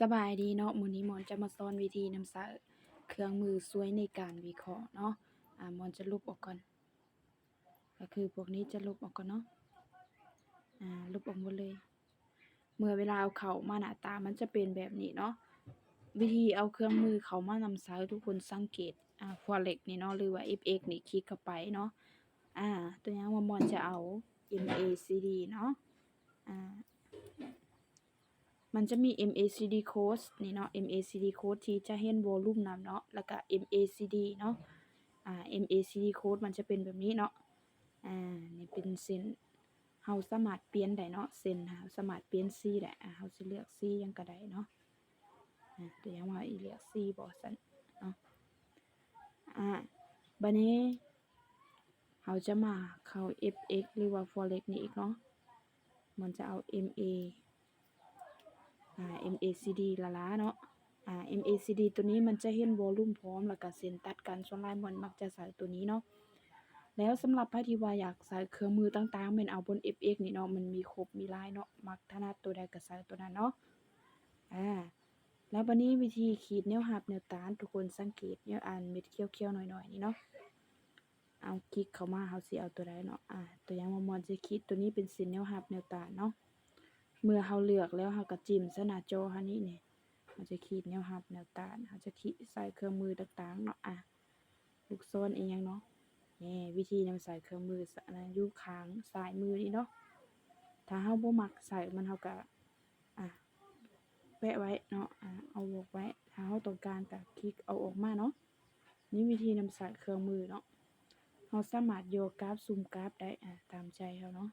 ສະບາຍດີເນາະ, ມື້ນີ້ມອນຈະມາສອນວິທີນຳໃຊ້ເຄື່ອງມືຊ່ວຍໃນການວິເຄາະເນາະ. ອາ ມອນຈະລົບອອກກ່ອນ, ກໍຄືພວກນີ້ຈະລົບອອກກ່ອນເນາະ. ອາ ລົບອອກໝົດເລີຍ. ເມື່ອເວລາເອົາເຂົ້າມາ ໜ້າຕາມັນຈະເປັນແບບນີ້ເນາະ. ວິທີເອົາເຄື່ອງມືເຂົ້າມານຳໃຊ້, ທຸກຄົນສັງເກດ ອາ Forex ນີ້ເນາະ ຫຼືວ່າ FX ນີ້ ຄລິກເຂົ້າໄປເນາະ. ອາ ຕົວຢ່າງວ່າມອນຈະເອົາ MACD ເນາະ. ອາ ມັນຈະມີ MACD code ນີ້ເນາະ, MACD code ທີ່ຈະເຫັນ volume ນຳເນາະ, ແລ້ວກະ MACD ເນາະ. ອາ MACD code ມັນຈະເປັນແບບນີ້ເນາະ. ອາ ນີ້ເປັນເສັ້ນ, ເຮົາສາມາດປ່ຽນໄດ້ເນາະ, ເສັ້ນເຮົາສາມາດປ່ຽນສີໄດ້. ອາ ເຮົາຊິເລືອກສີຫຍັງກໍໄດ້ເນາະ. ອາ ຕົວຢ່າງວ່າອີເລືອກສີບໍຊັ້ນເນາະ. ອາ ບາດນີ້ເຮົາຈະມາເຂົ້າ FX ຫຼືວ່າ Forex ນີ້ອີກເນາະ. ມັນຈະເອົາ MA ອາ MACD ຫຼ້າໆເນາະ. ອາ MACD ຕົວນີ້ມັນຈະເຫັນ volume ພ້ອມ ແລ້ວກະເສັ້ນຕັດກັນ, ສ່ວນຫຼາຍມອນມັກຈະໃຊ້ຕົວນີ້ເນາະ. ແລ້ວສຳລັບໃຜທີ່ວ່າຢາກໃຊ້ເຄື່ອງມືຕ່າງໆ ແມ່ນເອົາບົນ FX ນີ້ເນາະ, ມັນມີຄົບມີຫຼາຍເນາະ, ມັກຖະໜັດຕົວໃດກໍໃຊ້ຕົວນັ້ນເນາະ. ອາ ແລ້ວບາດນີ້ວິທີຂີດແນວຮັບແນວຕ້ານ, ທຸກຄົນສັງເກດແນວອັນເມັດຂຽວໆໜ້ອຍໆນີ້ເນາະ. ເອົາຄລິກເຂົ້າມາ, ເຮົາຊິເອົາຕົວໃດເນາະ. ອາ ຕົວຢ່າງວ່າມອນຈະຂີດຕົວນີ້ເປັນເສັ້ນແນວຮັບແນວຕ້ານເນາະ. ເມື່ອເຮົາເລືອກແລ້ວ ເຮົາກໍຈິ້ມໃສ່ໜ້າຈໍເຮົານີ້, ນີ້ ເຮົາຈະຂີດແນວຮັບແນວຕ້ານ, ເຮົາຈະຂີດໃສ່ເຄື່ອງມືຕ່າງໆເນາະ. ອາ ລູກສອນອີ່ຫຍັງເນາະ. ນີ້ ວິທີນຳໃຊ້ເຄື່ອງມື ສະ ອັນນັ້ນ ຢູ່ຂ້າງຊ້າຍມືນີ້ເນາະ. ຖ້າເຮົາບໍ່ມັກໃຊ້ມັນ ເຮົາກໍ ອາ ແປະໄວ້ເນາະ, ອາ ເອົາອອກໄວ້. ຖ້າເຮົາຕ້ອງການກໍຄລິກເອົາອອກມາເນາະ. ນີ້ວິທີນຳໃຊ້ເຄື່ອງມືເນາະ. ເຮົາສາມາດຍໍກາບ, ຊູມກາບໄດ້ ອາ ຕາມໃຈເຮົາເນາະ.